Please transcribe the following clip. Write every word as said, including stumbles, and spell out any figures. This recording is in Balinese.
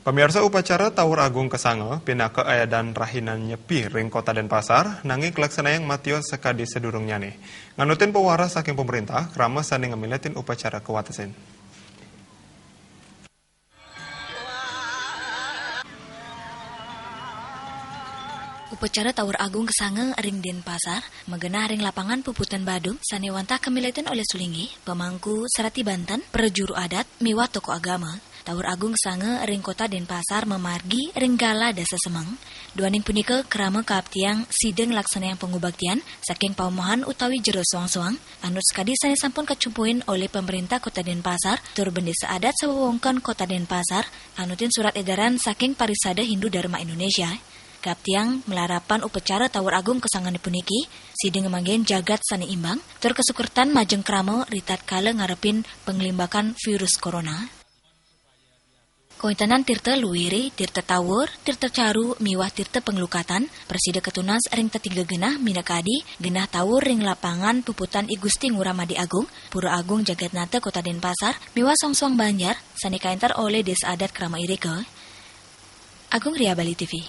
Pamirsa, upacara Tawur Agung kesanga pinaka aadan rahinan Nyepi ring Kota Denpasar, nanging kalaksanayang matio sakadi sadurungnyane. Nganutin pawaras saking pemerintah, krama sane ngamiletin upacara kawatesin. Upacara Tawur Agung kesanga ring Denpasar magenah ring Lapangan Puputan Badung sane wantah kamiletin olih Sulinggi, pemangku, serati banten, prajuru adat, miwah tokoh agama. Tawur Agung kesanga ring Kota Denpasar mamargi ring Gala Dasa Semeng. Duaning punika krama kaaptiang sida nglaksanayang pangubaktian saking paumuhan utawi jero soang-soang, anut sakadi sane sampun kacumpuin olih pemerintah Kota Denpasar tur bendesa adat sawewengkon Kota Denpasar, anutin surat edaran saking Parisada Hindu Dharma Indonesia. Kaaptiang malarapan upacara Tawur Agung kesangane puniki, sida ngamanggihin jagat sane imbang, tur kasukertan majeng krama ritatkala ngarepin panglimbakan virus corona. Kawintenan tirta luire, tirta tawur, tirta caru, miwah tirta panglukatan, prasida katunas ring tetiga genah minakadi, genah tawur ring lapangan puputan I Gusti Ngurah Madé Agung, Pura Agung Jagatnata Kota Denpasar, miwah soang-soang banjar, sane kaenter olih Desa Adat Krama irika. Agung Ria Bali T V.